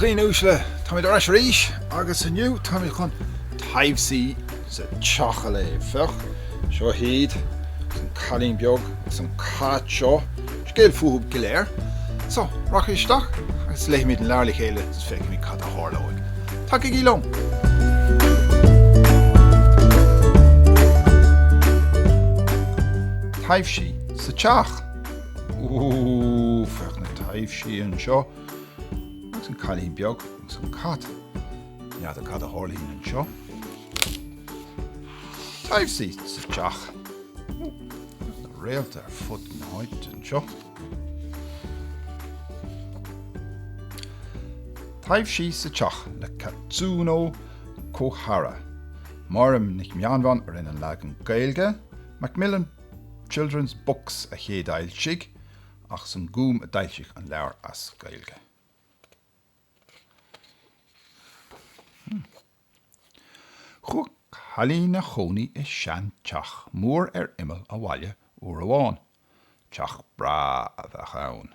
dhaoine uaisle, táimid ar ais arís agus inniu táimid chun Taibhsí sa Teach a léamh. Féach, seo iad, agus an cailín beag agus an cat seo, scéal fúthu go léir. So, rachaidh isteach agus léifimid an leabhar le chéile agus feicfimid cad a tharlóidh. Tagaigí liom! Taibhsí sa Teach! Ooh, féach na taibhsí anseo. Agus an cailín beag agus an cat. N'fheadar cad a tharlaíonn anseo. Taibhsí sa teach. Ooh, na réalta ar fud na háite anseo. Taibhsí sa teach le Katsuno Kohara. Máire Nic Meanman a rinne an leagan Gaeilge, Macmillan Children's Books a chéadfhoilsigh, ach is an Gúm a d'fhoilsigh an leabhar as Gaeilge. Chuaigh cailín a chónaí i seanteach mór ar imeall an bhaile uair amháin. Teach breá a bheadh ann,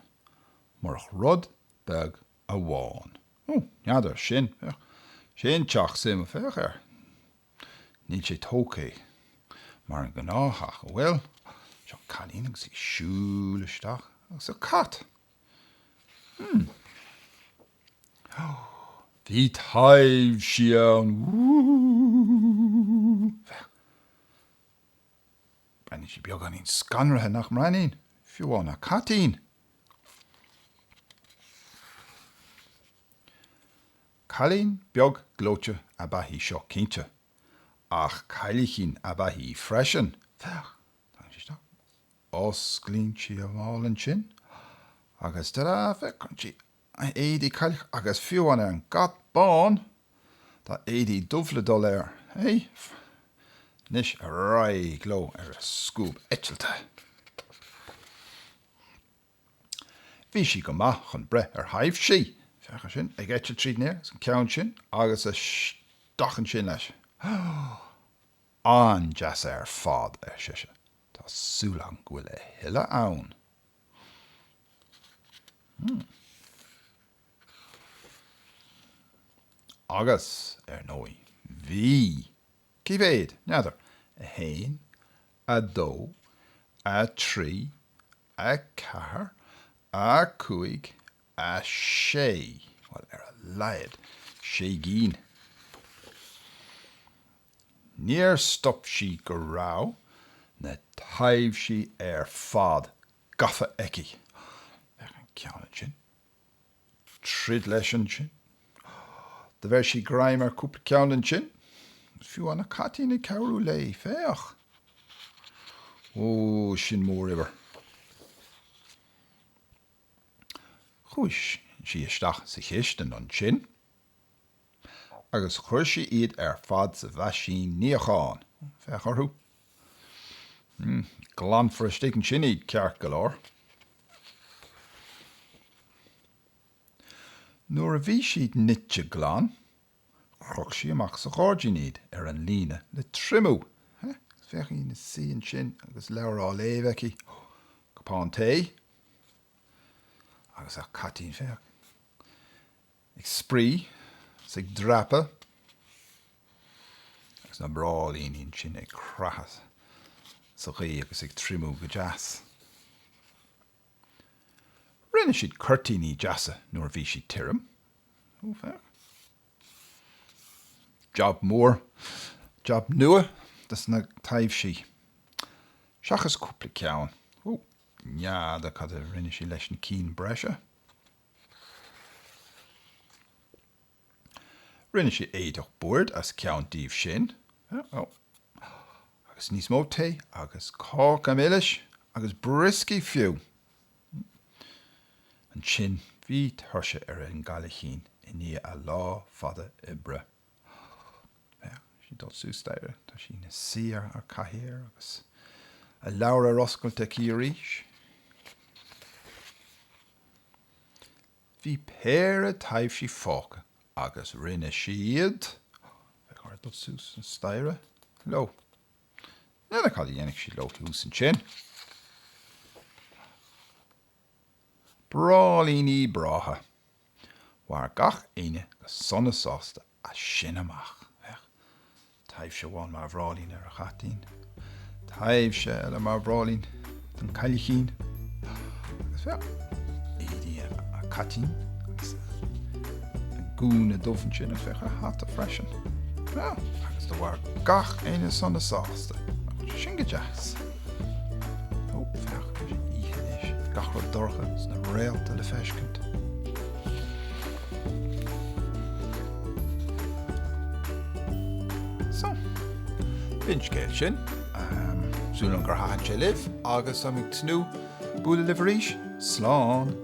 murach rud beag amháin. Ó, n'fheadar, sin, féach, sin teach suimiúil, féach air. Níl sé tógtha mar an gnáth-theach, an bhfuil? Seo an cailín agus í ag siúl isteach agus a cat. Hmm. Bhí taibhsí ann. Wúúúú. Féach. Breathnaíonn sí beagáinín scanraithe, nach mbreathnaíonn? Fiú amháin a caitín. Cailín beag gleoite ab ea í seo cinnte, ach caillichín ab ea í freisin. Féach, tagann sí isteach, osclaíonn sí a mála ansin agus ta-da, féach, cuireann sí a éadaí cailleach agus fiú amháin ar an gcat bán, tá éadaí dubh le dul air. Hé, anois ar aghaidh leo ar a scuab eitilte. Bhí sí go maith chun breith ar thaibhsí. Féach air sin, ag eitilt tríd an aer, agus an ceann sin, agus isteach ansin leis. An-deas ar fad, ar sise. Tá súil agam go bhfuil a thuilleadh ann. Hmm. Agus, ar ndóigh, bhí. Cé mhéad? N'fheadar. 1, 2, 3, 4, 5, 6, bhuel, ar a laghad, sé gcinn. Níor stop sí go raibh na taibhsí ar fad gafa aici. Féach an ceann ansin. Troid leis ansin. Do bheir sí greim ar cúpla ceann ansin. Fiú an caitín ag cabhrú léi, féach. Ó, sin mórobair. Chuaigh sí isteach sa chistin ansin agus chuir sí iad ar fad sa mheaisín níocháin. Féach orthu. Glanfar istigh ansin iad ceart go leor. Nuair a bhí siad nite glan, chroch sí amach sa ghairdín iad ar an líne le triomú. Féach í ina suí ansin agus leabhar á léamh aici, cupán tae agus a caitín, féach, ag spraoi is ag dreapadh agus na bráillíní ansin ag creathadh sa ghaoth agus ag triomú go deas. Rinne siad cuirtíní deasa nuair a bhí siad tirim. Ó, féach. Jab mór, jab nua dos na taibhsí. Seachas cúpla ceann. Ó, n'fheadar cad a rinne sí leis na cinn breise. Rinne sí éadach boird as ceann díobh sin. Ó, agus níos mó tae agus cáca milis agus brioscaí fiú. Ansin bhí tuirse ar an gcaillichín i ndiaidh a lá fada oibre. Féach, sí ag dul suas staighre, tá sí ina suí ar an cathaoir agus a leabhar ar oscailt aici arís. Bhí péire taibhsí fágtha agus rinne siad, féach orthu ag dul suas an staighre leo. N'fheadar cad a dhéanfaidh siad leo thuas ansin. Bráillíní breátha. Mhair gach éinne go sona sásta as sin amach. Féach, taibhse amháin mar bhráillín ar an chaitín, taibhse eile mar bhráillín don chailleachín, agus féach, éadaí an chaitín agus a gúna dubh ansin agus féach a hata freisin. Agus do mhair gach éinne sona sásta. Sin go deas. Ó, féach, tá sé oíche anois, gach rud dorcha is na réalta le feiscint. So, b'in scéal sin. Um, súil agam gur thaitin sé libh agus táim ag tnúth bualadh libh arís. Slán!